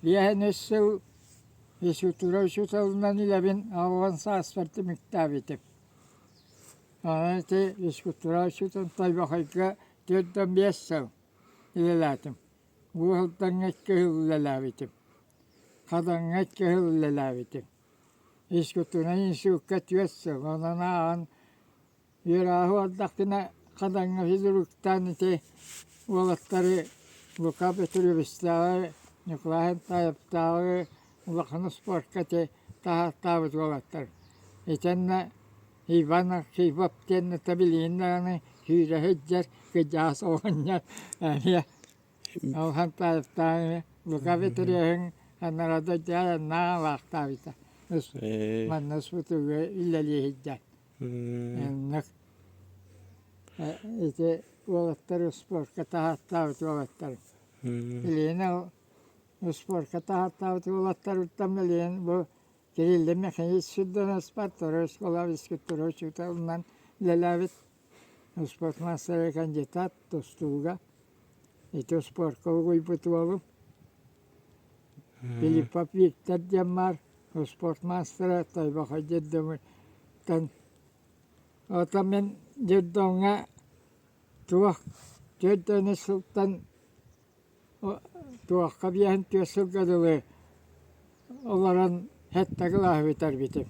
Биэһэн үс сыл физкультура учууталынан үлэбин 80 сааспар түмүктээбитим. Онон ити физкультура учууталын Тойбохойго 45 сыл үлэлээтим. Уһултаҥҥа икки сыл үлэлээбитим. Хадаҥҥа икки сыл үлэлээбитим. Физкультурнай институкка түөрт сыл, онон ааҕан Үөрээҕи бардахпына Хадаҥҥа физруктаан ити уолаттары Лука Петровичтааҕы, Николай Антаевтааҕы улахан спортка ити таһааттаабыт уолаттар. Итиэннэ Иван Архипов диэн это билигин даҕаны сүүрэ сылдьар кырдьаҕас оҕонньор эмиэ Ол Антаевтааҕы Лука Петровиһыҥ анараа дойдуга наалаахтаабыта. Манна спутуга үлэлии сылдьар. Инник ити уолаттар спортка таһааттаабыт уолаттар. Билигин ол спортка таһааттаабыт уолаттарыттан билигин бу Кирилл Михайлович Сюрдоноспар второй школа физкультура учууталынан үлэлээбит спорт маастара кандидат тустууга ити спортка угуйбут уолум. Филиппов Виктор диэн баар спорт маастара Тойбохой детдомуттан. Оттон мин детдомҥа туох 43 сылтан туохха 54 сылга дылы олорон сэттэ кылааһы бүтэрбитим.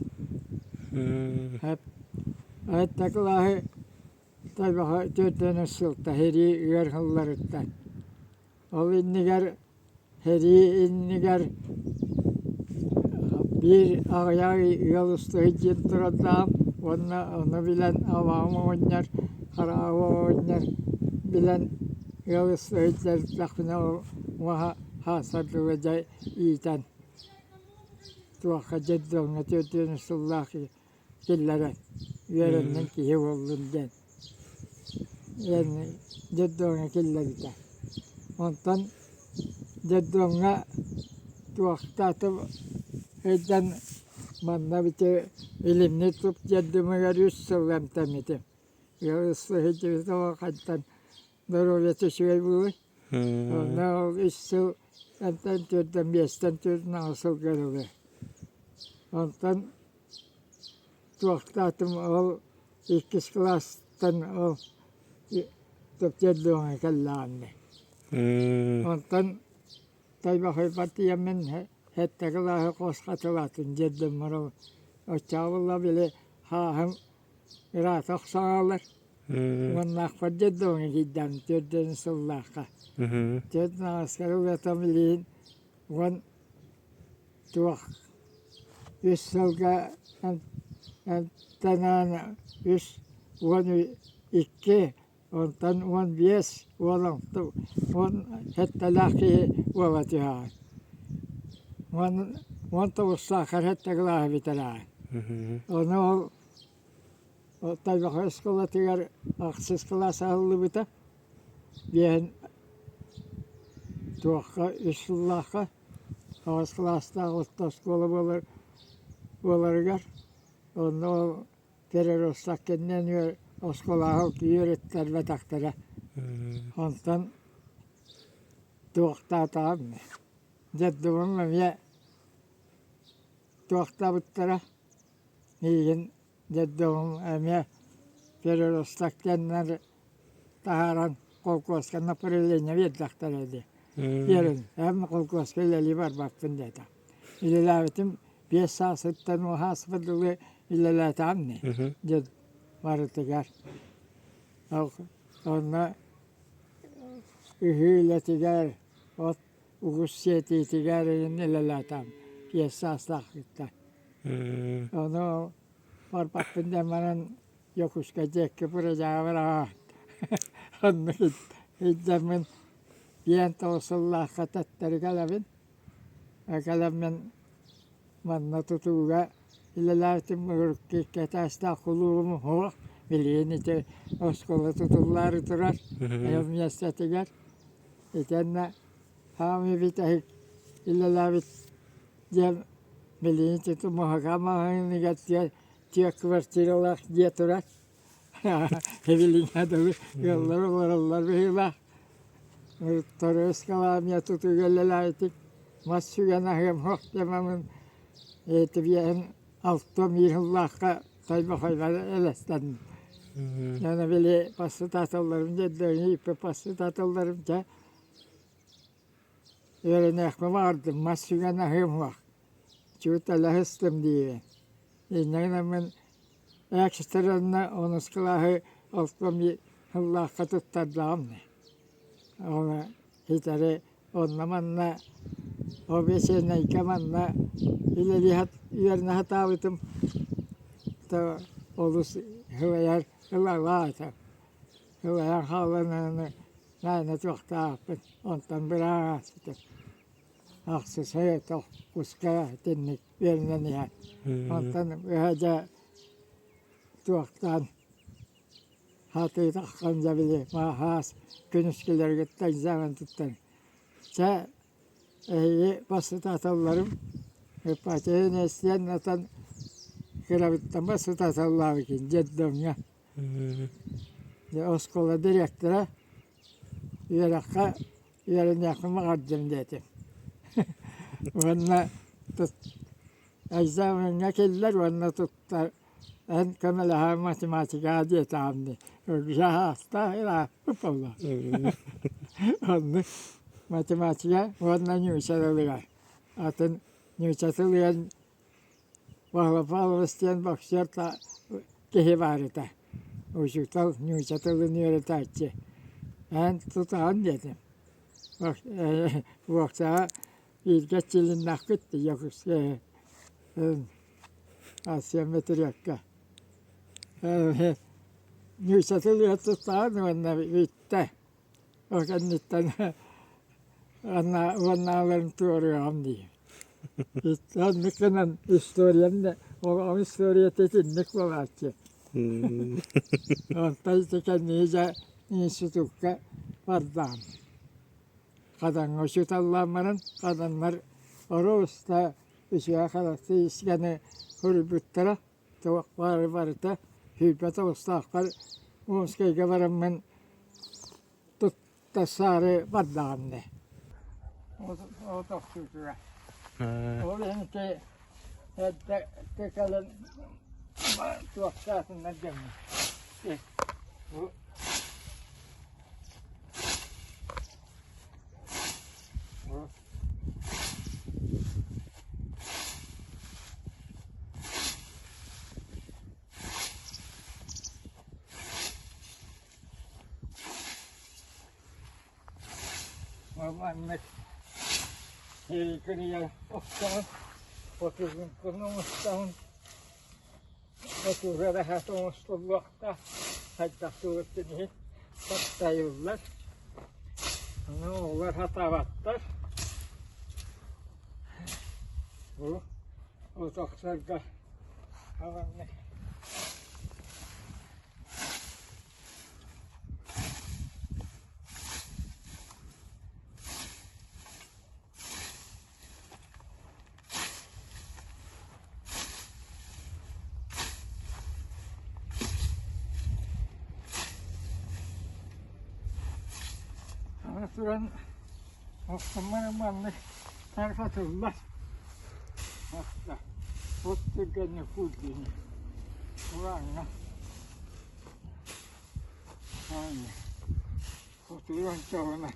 Сэттэ кылааһы Тойбохой 43 сылта сэрии ыар сылларыттан. Ол иннигэр Сэрии иннигэр биир аҕыйах ыал устуһуй диэн турардаах уонна ону билэн абаҕам оҕонньор, хараҕа оҕонньор билэн ыал устуһуйдарбыттахпына ол уоһа хаасар дылы дьэ иитэн туохха детдомҥа 40 сыллаах киллэрэн үөрэннин киһи буоллун диэн детдомҥа киллэрбитэ. Онтон детдомҥа туохтаатым ыйдан манна ити илимни туп детдомугар үс сыл эмтэммитим. Хантан доруобуйата үчүгэй буолуой? Онно ол үс сыл эмтэн түөртэн биэстэн түөртүн аҕыс сылга дылы. Онтон туохтаатым ол иккис кылаастан ол детдомҥа кэллэҕинэ. Онтон Тойбохойбор тиийэммин сэттэ кылааһы хос хатылаатым детдоммар ол оччоҕо буолла били хааһым ыраата охсоҥолор Уоннаахпар детдомҥа киирдэм 40 сыллаахха. Түөрт аҕыскар улатам илиин уон туох үс сылга эмтэнэн үс уон икки онтон 15 уон алта уон сэттэлээх киһи буола түһэҕин. Уон уон тоҕустааххар сэттэ кылааһы бүтэрэҕин. Ону ол Тайбаха оскуолатыгар ахсыс кылаас аһыллыбыта. Биэһин туохха үс сыллаахха аҕыс кылаастаах орто оскуола буолар буоларыгар онно ол переросток кэннинэн оскуолаҕа үөрэттэрбэтэхтэрэ. Онтон туохтаатаҕым детдомум эмиэ туохтаабыттара миигин детдомум эмиэ переросток диэннэр таһааран холкуоска направление биэрдэхтэрэ дии. Биэрин, эн холкуоска үлэлии барбаппын диэтэ. Үлэлээбитим биэс саасыттан уһааспыт дылы үлэлээтэҕим дии диэн барытыгар. Онно ыһыы үлэтигэр, от угус сиэтиитигэр иһин үлэлээтэҕим биэс саастаахпыттан. Ону барбаппын диэн баран Дьокуускай диэки бырайаабар аҕа оннук илдьэммин 59 сыллаахха төттөрү кэлэбин. Кэлэммин манна тутууга үлэлээбитим урукку икки этээстээх кулуубум суох. Билигин ити оскуола тутуллаары турар миэстэтигэр. Итиэннэ хаамыы бүтэһик үлэлээбит диэн билигин ити Муһака маҕаһыыныгар тиэ квартиралаах дьиэ турар. Эбилиҥҥэ дылы ыаллар олороллор быһыылаах. Второй скала эмиэ тутууга үлэлээбитим. Мас сүгэн аһыам суох диэммин этибиэһин 61 сыллаахха Тойбохойбор элэстэнним. Аны били бастатааталларым дьэ бастатааталларым дьэ үөрэниэхпин баҕардым мас сүгэн аһыам суох чуут элэһистим диибин. Инньэ гынан экстренно онус кылааһы 61 сыллаахха туттардаҕым дии. Ону ситэри онно-манна обещаннайга манна үлэлии үөрэнэ сатаабытым то олус сылайар ылалаа этэ. Сылайан хаалан аны мээнэ туохтаахпын онтон быраҕааччытым. Ахсыс тохсуска итинник үөрэнэн иһэн. Онтон ыһа дьэ туохтаан Хатыы тахсан дьэ били хаас күнүскүлэргиттэн экзамен туттан чэ эһиги бастатааталларым ипотека эстиэн атан кырабыттан бастатааталлаабыккын детдомҥа дьэ оскуола дириэктэрэ үөрэххэ үөрэниэхпин баҕардым диэтим уонна экзамеҥҥа киллэр уонна туттар Эн көмөлөһөр математикаҕа диэтэҕим дии. Ыраахтаах ырааппыт буолла. Оннук математика уонна нуучча тылыгар. Атын нуучча тылыгар Павлов Павлович диэн боксер киһи баар этэ. Учуутал нуучча тылын үөрэтээччи. Эн тутаҕын диэтим. Боксаҕа бииргэ чилиннэхпит дии Якутскай Асия мэтириэккэ Ньуусатын туттаҕын уонна бүттэ. Ол кэнниттэн уоннааларын туоруоҕум дии. Оннук гынан историям да олоҕум историята итинник буолааччы. Онтон ити кэнники дьэ институкка бардаҕым. Хадаҥҥа учууталлаан баран хаданнар оруоста үчүгэй характеристиканы суруйбуттара туох баара барыта 29-таахпар Омскайга бараммын туттарсаары бардаҕым дии. Ол тохтуутугар. Ол иһин ити эрдэ кэлэн туохтаатыннар дьэммин. Бу Маннык кырыйа охсоҕун, хотугун оҥостоҕун, хотуга бэһэт оҥостуллуохтаах, хайдах туруттун иһин таптайыллар. Ону оҕолор сатаабаттар. Бу от охсорго маннык Аны туран охсуммар маннык тарҕатыллар. От түргэнник куурдууну Улааҥҥа Хотуйан чаҕына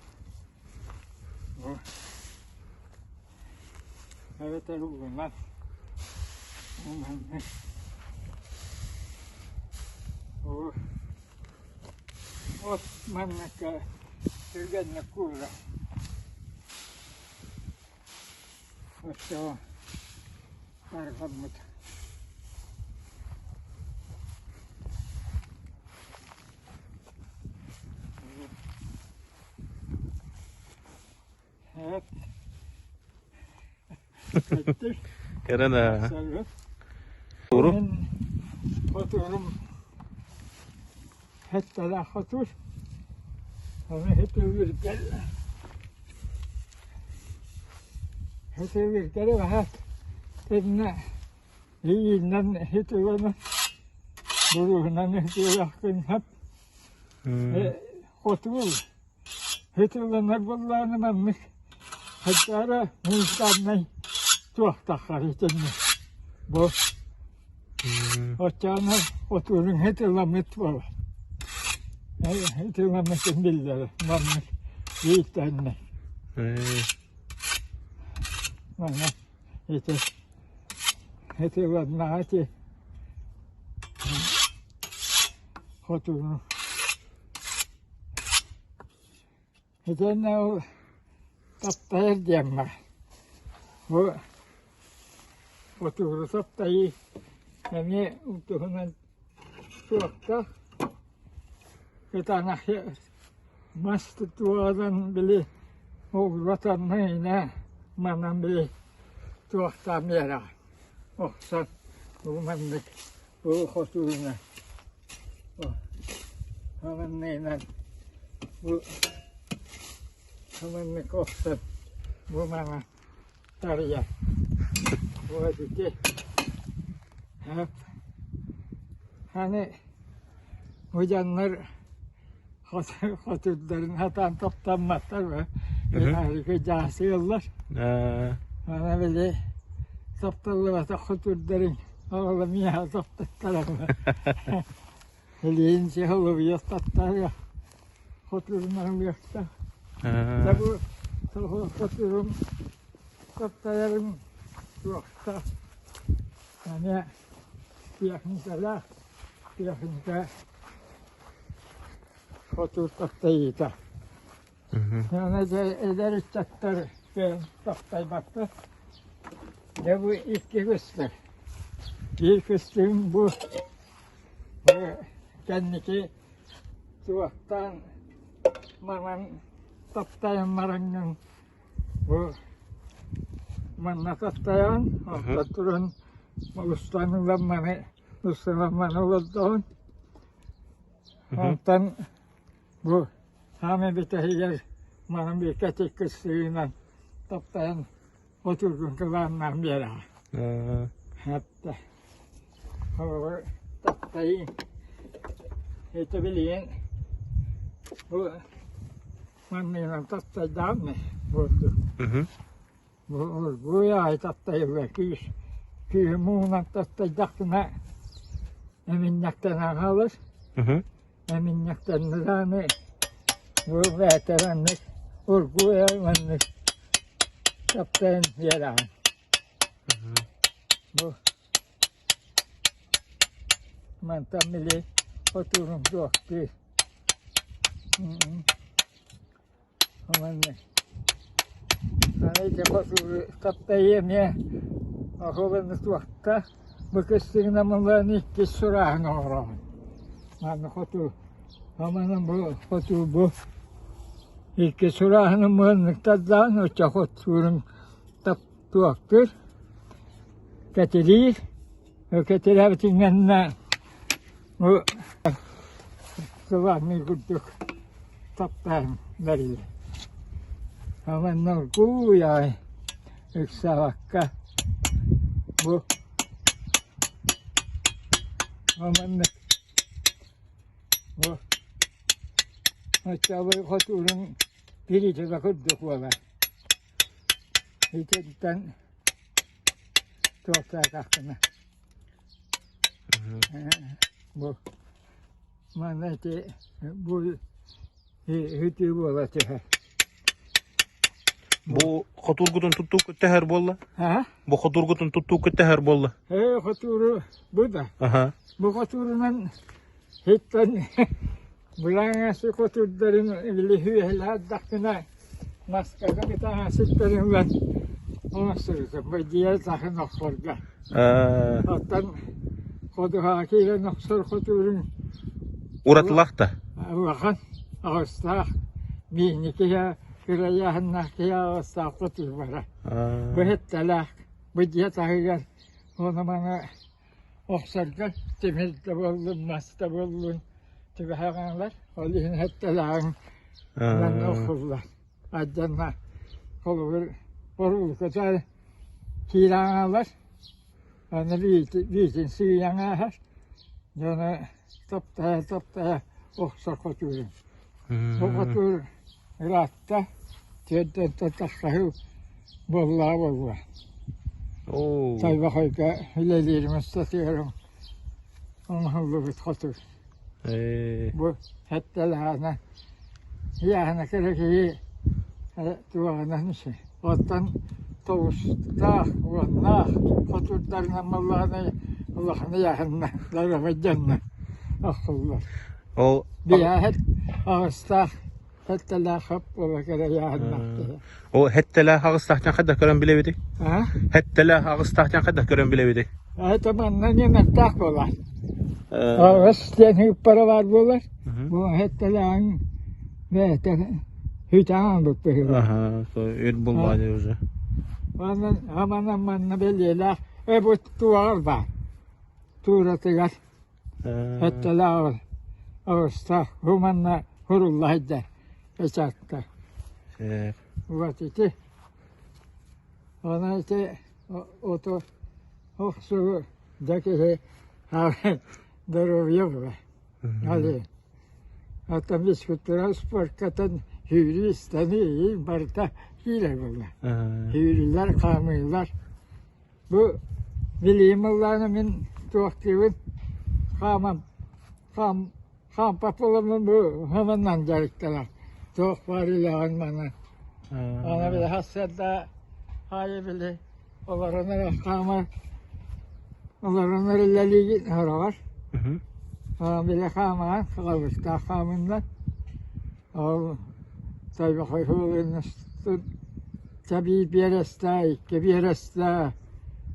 эбэтэр угунан От манныкка түргэнник куурар. Оччоҕо тарҕаммыт. Кэрэ да. Уру. Хотурум хетталаах хотур. Аны хетүгүргэл. Хетүгүргэл баһат. Тэннэ ииннэн хетүгөнө буруһунан хетүгүрахпын хап. Хотугул. Хетүгүнэр буллааны маннык. Хайдара музыкальнай туохтаххар итиннэ бу оччоҕуна отуоруҥ ытыламмыт буолар. Ытыламмытын биллэрэр маннык бииртэннэ. Манна ити ытыламнаҕа ити хотугу Итиэннэ ол таптайар диэн баар. Бу хотугу таптайыы эмиэ туһунан суохтаах. Кытаанах мас тутуоҕунан били угула манан били туохтаан биэрэҕин охсон бу маннык бу хотугуна Манныгынан бу маннык охсон бу мама тарыйар. Вот ити Аны бу дьоннор хотурдарын сатаан топтоммоттор бу. Дьаасыаллар. Аны били топтоллубатах хотурдарын оҕолор миэхэ топтоттор. Илиин сиһилибиэхтаттаһыа, хотуурунан Дьэ бу хотуурум таптайарым туохта эмиэ техникалаах техника хотуур таптайыыта. Аны дьэ эдэр ыччаттар таптайбаттар. Дьэ бу икки көстөр. Биир көстүүм бу Кэнники суохтаан манан таптайан бараҥҥын бу манна таптайан онтон туран устан ылан маны устан маны олордоҕун онтон бу саамай бүтэһигэр манан бииргэ кыстыынан таптайан отургун кылааннаан биэрэҕин Хатта Холобур таптайыы ити билигин бу манныгынан таптайдаҕым буолду. Бу оргууй аайы таптайыллар күүс күүһүм муҥунан таптайдахпына эминньэхтэнэн хаалар. Эминньэхтэннэ даҕаны бу бэйэтэ маннык оргууй аайы маннык таптайан биэрэҕин. Бу мантан били хотуурум суохтуур. Манна аны ити хотууру таптайыы эмиэ оһуобаны туохта бу кыстыгынан ылан иккис сурааһын оҥороҕун. Манна хотуур Аманан бу хотуур бу икки сурааһыны мыанныктардаан оччо хотуурун Туохтуур, кэтириир, кэтирээбитин кэннэ бу сылаанньый курдук таптаан бэриллэр. Манна оргууй аҕай ыксаабакка бу маннык бу оччоҕо хотуурун пиритэ курдук буолар. Итинтэн туохтаатахпына бу манна ити бу үтүө буола түһэр. Бу хотуургутун туттуу көттөһөр буолла? Аа? Бу хотуургутун туттуу көттөһөр буолла? Ээ, хотууру бу да. Аха. Бу хотуурунан Иттэн былааҥҥа хотурдарын били үөһэлээтэхпинэ маскаҕа бытаан ситтэрин ылан оҥостубутум быдьыйа сахын охсорго. Оттон ходуһаҕа киирэн охсор хотуурун Уратылаах да? Улахан аҕыстаах миини киһи кырайааһыннаах киһи аҕыстаах хотуур бара. Быһытталаах быдьыйа таһыгар ону маны Охсорго тимир да буоллун, мас да буоллун түбэһэҕиҥ ол иһин сэттэлээҕиҥ манна охсуллар. Алдьанна холобур боруулката киирэн аҕалар, аны биитин сыыйан ааһар, дьону таптаһа-таптаһа охсор хотуурун. Бу хотуур ыраатта, түөрт уонтан тахса сыл. Буоллаҕа буолла. Оо. Тайбахайга үлэлиирим устатыгар оҥоһуллубут хоту. Ээ. Бу сэттэлэһээнэ ыйааһына кыра киһи туоҕунан үчүгэй. Оттон тоҕустаах, уоннаах хотуурдарынан буоллаҕына улахан ыйааһынна доруобай дьонно охсуллар. Ол Биэһэт аҕыстаах сэттэлээх хоп буола кыра ыйааһыннаах киһи. Ол сэттэлээх аҕыстаах диэн хайдах көрөн билэбитий? А? Сэттэлээх аҕыстаах диэн хайдах көрөн билэбитий? Это манна ньыматтаах буолар. Аҕыс диэн ыыппара баар буолар. Бу сэттэлээҕиҥ бэйэтэ хүтээн ылбыт быһыылаах. Аха, өр булбаады уже. Манна манна манна бэлиэлээх э бу туоҕар баар. Тууратыгар сэттэлээх аҕыстаах бу манна хурулла сылдьар печатка. Вот ити. Она ити ото охсуу дьэ киһи доруобуйа була. Али. Оттон физкультура спорткатын сүүрүү истаныы барыта киирэр буолла. Сүүрүүлэр, хаамыылар. Бу билиим ыллааны мин туохтуубун хааман хаам хаампат буоламмын бу хаманнан дьарыктанар. Туох баар үлэҕин манан. Аны били сарсыарда аайы били олорон эрэ хаамар олорон эрэ үлэлиигин сороҕор. Били хаамаҕын хаҕылыктаах хаамыннар. Ол Тойбохой устун Чэбии биэрэстэ, икки биэрэстэ,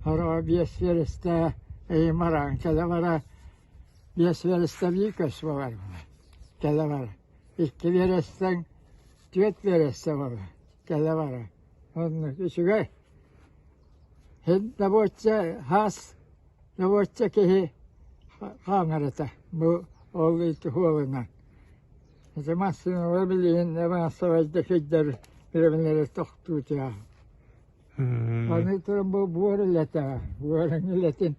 сороҕо биэс биэрэстэ, эйим араан кэлэ бара, биэс биэрэстэ биир көс буолар кэлэ бара. Икки биэрэстэҥ түөрт биэрэстэ буолар кэлэ бара. Оннук үчүгэй. Һин добуочча хаас добуочча киһи хаамар этэ бу ол ити суолунан. Ити массыыналар билигин маассабайда сылдьар бирэбинэлэр тохтуу түһэ. Аны туран бу буор үлэтэ, буорун үлэтин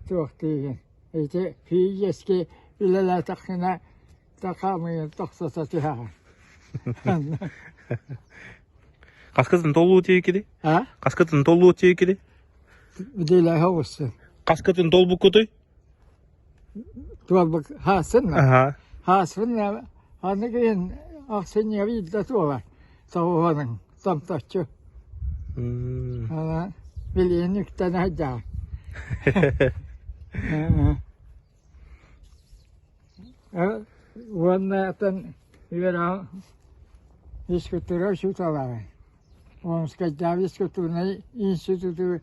туох диигин. Ити физически үлэлээтэххинэ хаамыйан тохтото түһэҕин. Хаскытын толуу тиэкиди? А? Хаскытын толуу тиэкиди? Билэ оҕусsun. Хаскытын толбуккутуй? Туолбут хаасынна. Аха. Хаасынна аны киһин ахсынньыга биирдэ туолар. Тоҕуһунун томточчу. Ана билигин үктэнэ сылдьаҕын. Уонна атын үөрэҕим физкультура учуутала. Омскайдааҕы физкультурнай институту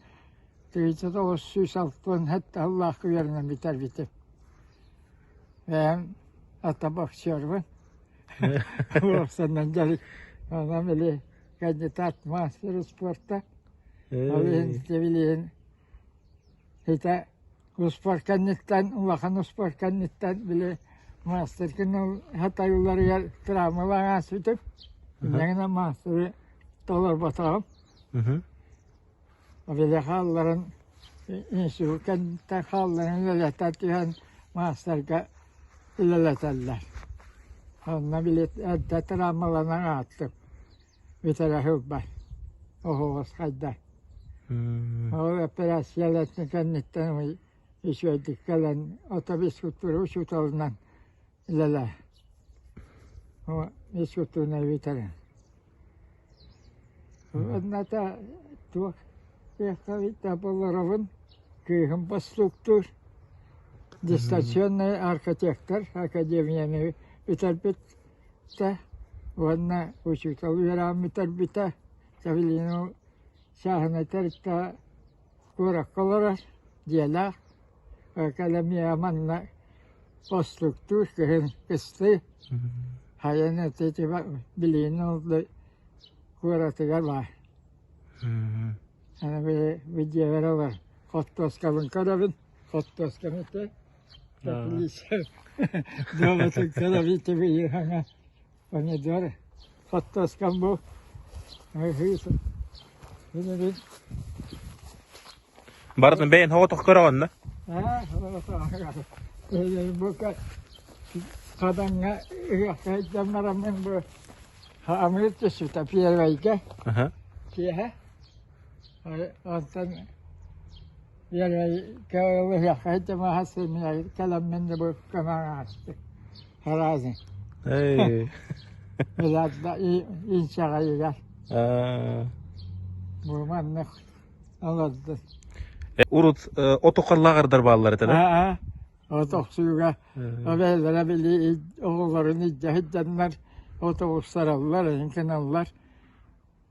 1967 сыллаах үөрэнэн бүтэрбитим. Бэйэм ата боксербун. Уопсанан дьарык. Онон били кандидат мастер спорта. Ол иһин билигин ити успуорт кэнниттэн, улахан успуорт кэнниттэн били мастеркин хатайылларыгар травмалаан ааспытым. Инньэ гынан мастеры толорботоҕум. Били хаалларан институт кэнниттэн хаалларан үлэлэтэ түһэн маастарга үлэлэтэллэр. Онно били эрдэ травмаланан ааттым. Бүтэрэ сылбар. Оһоҕос хайдар. Ол операцияларын кэнниттэн үчүгэйдик кэлэн ото физкультура учууталынан үлэлээ. Физкультурнай бүтэрэн. Уонната туох кыахтабыт болоробун кыыһым бостууктуур дистанционный архитектор академияны бүтэрбитэ уонна учуутал үөрэҕин бүтэрбитэ Савелина чааһынай тэрилтэ куоракка олорор дьиэлээх кэлэн миэхэ манна бостууктуур кыһын кыстыы хайан ити билигин ол куоратыгар баар. Аны били видеолар олор хортуоскабын көрөбүн, хортуоскам ити теплица дьолотун көрөбүн тибийиһаҥа помидор хортуоскам бу Барытын бэйэн соҕотох көрөҕүн да? Бу хадаҥҥа ыһыахха сылдьан бараммын бу хаамыы түсүтэ первэйгэ киэһэ. Онтон кэлэммин да бу көмөҥ ааспыт араазын инчэҕэйигэр бу маннык олордун Урут оту-халлааҕардар бааллар этэ да? От охсууга эбээлэрэ били оҕолорун илдьэ сылдьаннар от оҕустараллар, эҥин гыналлар.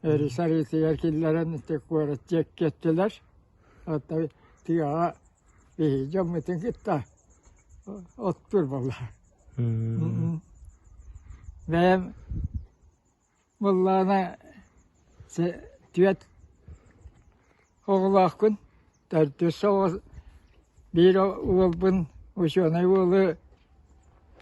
Өрүс арыытыгар киллэрэн ити куорат диэккэттилэр. Оттон тыаҕа биһиги дьоммутун кытта оттуур буолла. Бэйэм буоллаҕына түөрт оҕолоохпун, төрдүс оҕо биир уолбун учуонай уолу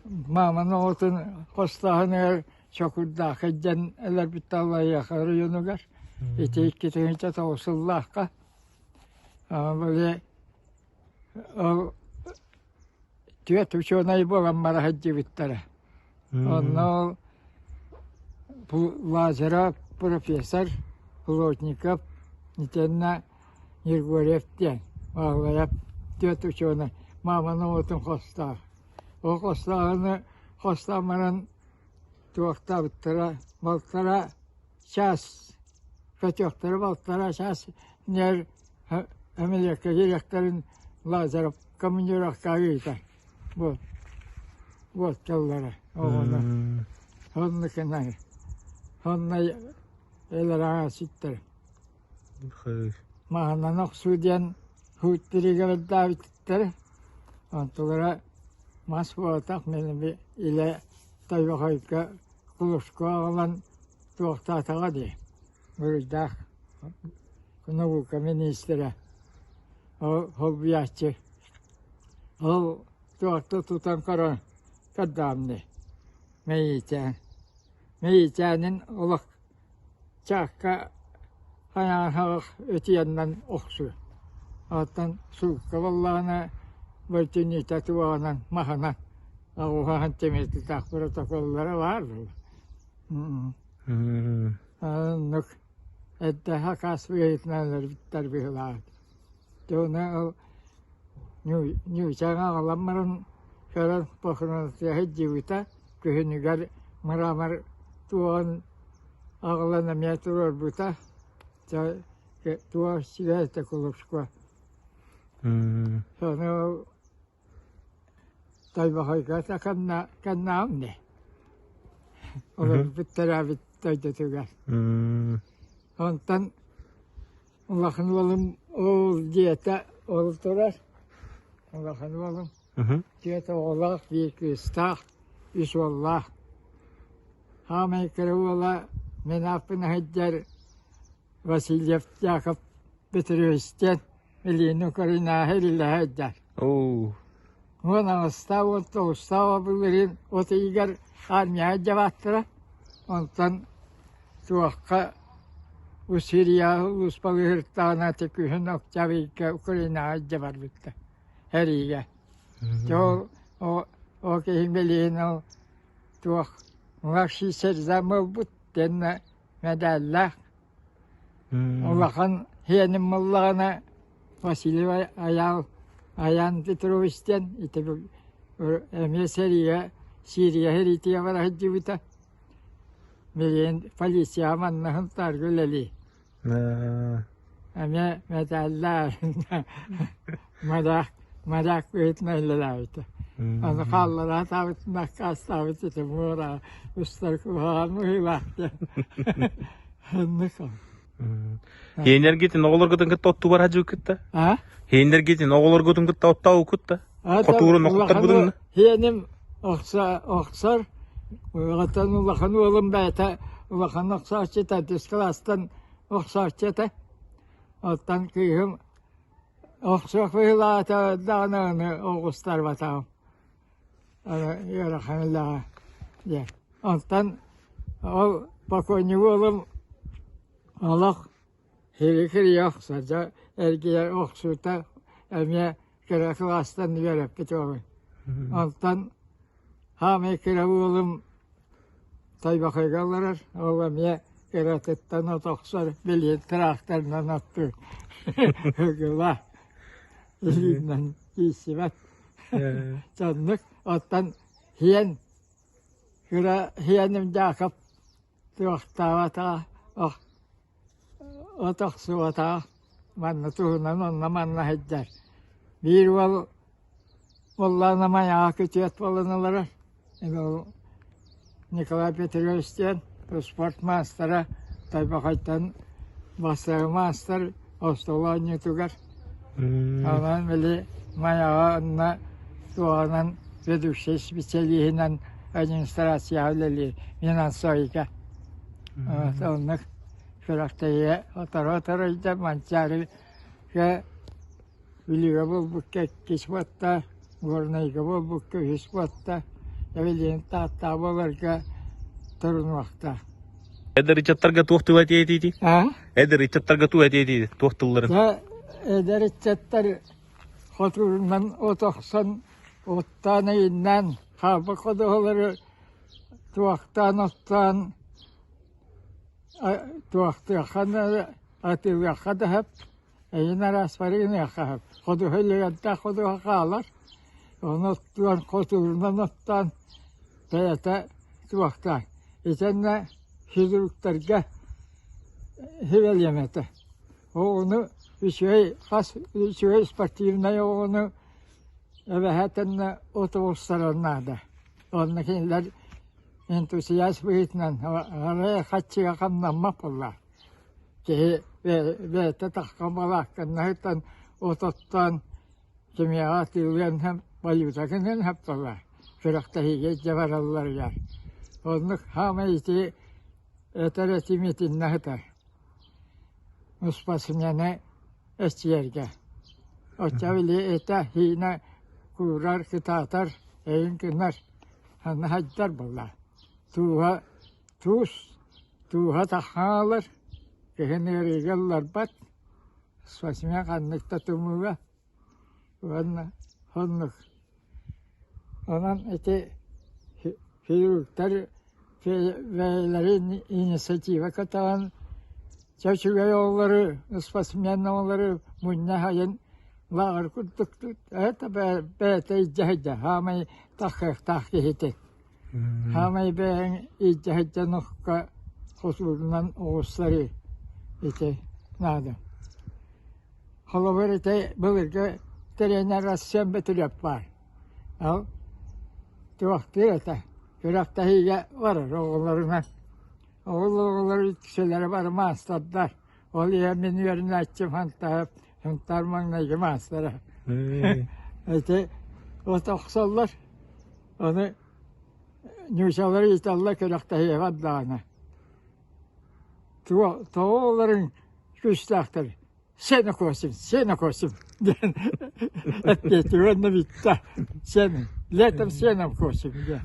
мааман оҕотун хостооһунугар Чокурдаахха илдьэн өлөрбүт Аллайыаха оройуонугар ити 2009 сыллаахха били ол түөрт учуонай буолан бара сылдьыбыттара. Онно ол Лазарев профессор Плотников итиэннэ Григорьев диэн Баһылайап түөрт учуонай мааман оҕотун хостоох. Ол хостооһуну хостоон баран туохтаабыттара балтараа чаас көтүөхтэрэ балтараа чаас нэр Америка директорын Лазарев командировкаҕа ыытар вот вот тыллара оҕону оннукунан онно элэрэҕэ ситтэр маһынан охсуу диэн һууттеригэбэрдээбиттэр онтулара мас буолтах мин илэ Тойбохойго кулушку аҕалан туохтаатаҕа дии буруйдаах наука миниистирэ ол холбуйааччы ол туохта тутан көрөн көрдөөннү мэйиичээн мэйиичээнин олох чаакка хайаан өтүйэннэн охсуу оттон суукка буоллаҕына бөртүнүүтэ туоҕунан маһынан оҕуһаһан тимирдитэх протоколлара баар буолла Оннук эрдэ хакас быһыытынан өлөрбүттэр быһыылаах. Дьэ ону ол Ньуучаҥа аҕалан баран көрөн похоронатыга сылдьыбыта күһүнүгэр мрамор туоҕун аҕалан эмиэ туруорбута. Дьэ туох сибээс кулупска. Сону ол Тойбохойго кэннэҕим дии. Олорбут төрөөбүт дойдутугар. Онтон улахан уолум ол дьиэтэ ол турар. Улахан уолум түөрт оҕолоох, биир кыыстаах, үс уоллаах. Хаамай кыра уола мин ааппын сылдьар Васильев Яков Петрович диэн Илиини көрүнээһи илилэһэ сылдьар. Уон аҕыстаах, уон тоҕустаах былырыын от ыйыгар армияҕа илдьэ бааттара. Онтон туохха Сирия улууспалыыртаҕына ити күһүн Октябрьга Украинаҕа илдьэ барбыттар сэриигэ. Дьэ ол ол киһи билигин ол туох младший сержант буолбут уонна мэдээллээх Улахан сиэним буоллаҕына Василий Айаал Айаан Петрович диэн ити эмиэ сэриигэ Сирия сэриитигэр бара сылдьыбыта. Билигин полицияҕа манна Сунтаарга үлэлиир. Эмиэ мэтээллээх моряк моряк быһыытынан үлэлээбитэ. Аны хааллара сатаабыт накаастаабыт ити муора устар куһаҕан быһыылаах диэн. Оннук ол. Хиэннэргитин оҕолоргутун кытта оттубар хадьыыккытта? А? Хиэннэргитин оҕолоргутун кытта оттооккутта? Хотуурун охуттарбытын? Хиэним охсор, улахан улахан уолум бэйэтэ улахан охсооччу төрдүс кылаастан охсооччу этэ. Оттон кыыһым охсуох быһыылаата даҕаны аны оҕустарбатаҕым. Аны ыарахан үлэҕэ диэн. Онтон ол покойник уолум олох хири-хирийэ охсор, дьэ эргийэр охсуута эмиэ кыра кылаастан үөрэппит уолум. Онтон хаамай кыра уолум Тойбохойго олорор, ол эмиэ Кыратыттан от охсор, билигин тыраахтарынан оттуур. Ыгыла илиинэн киирсибэт. Соннук оттон һиэн кыра һиэним Дьаакап туохтаабатаҕа от охсубатаҕа манна туһунан онно манна сылдьар. Биир уол буоллаҕына Майаҕа күтүөт буолан олорор. Ол Николай Петрович диэн спорт маастара Тайбахайтан бастакы маастар остуол оонньуутугар. Онон били Майаҕа онно туоҕунан ведущай специалиһынан администрацияҕа үлэлиир финансовика. Оннук күрэхтэһиигэ оторо-оторойдо Манчаарыга Бүлүүгэ буолбукка иккис уотта, Горнайга буолбукка үһүс уотта, Эвелин Тааттаҕа буоларга турунуохта. Эдэр ыччаттарга туох тыл этиэ этиитий? Эдэр ыччаттарга туох этиэ этиитий? Туох тылларын? Дьэ, эдэр ыччаттар хотуурунан от охсон, оттоон ыйыннаан, хаалбыт ходуһалары туохтаан оттоон, туохтуохха атыылыахха да сөп. Эйин араспары гыныахха ходуһа илигэлтээх ходуһа хаалар, ону оттуон хотуурунан оттоон бэйэтэ туохтаан. Итиэннэ хирургтарга сүбэлиэм этэ. Оҕону үчүгэй хас үчүгэй спортивнай оҕону эбэһээтэннэ от оҕустарар наада. Онно кинилэр энтузиаст быһыытынан арай хаччыга хамнаммат буоллаах. Киһи бэйэтэ тахха балаакканнаһыттан от оттоон кимиэхэ атыылыан валюта гыныан сөп күрэхтэһиигэ илдьэ баралларыгар. Оннук хаамай ити этэр этим итиннэ сытар. Спортсмены эчийэргэ. Оччо били этэ хиинэ куурар, кытаатар, эйин гынар, ханна хайдар буолла. Тууһа туус Тууһа таххаалар, киһин ыарыыга ылларбат, спортсмен ханнык да тумууга уонна оннук. Онон ити хирургтар бэйэлэрин инициатива көтөҕөн чэ үчүгэй оҕолору, спортсмен оҕолору мунньа аһайан лааҕыр курдук это бэйэтэ илдьэ сылдьар саамай таххыахтаах киһитин. Хаамай бэйэҥ илдьэ сылдьан окко хотуурунан оҕустарыы ити наада. Холобур ити былыргы тренер Арсен Бөтүрүөп баар. Ол туохтуур этэ, күрэхтэһиигэ барар оҕолорунан. Ол оҕолор үксүлэрэ бары маастардар. Ол иһэн мин үөрэнээччим Хантаһап Сунтаар маҥнайгы маастара. Ити от охсоллор. Ону ньуучалар ыыталлар күрэхтэһиэҕэ даҕаны. Тоҕо олорун күүстээхтэр сено косим, сено косим диэн эппиэтигэр уонна бүттэ. Сено, летом сеном косим диэн.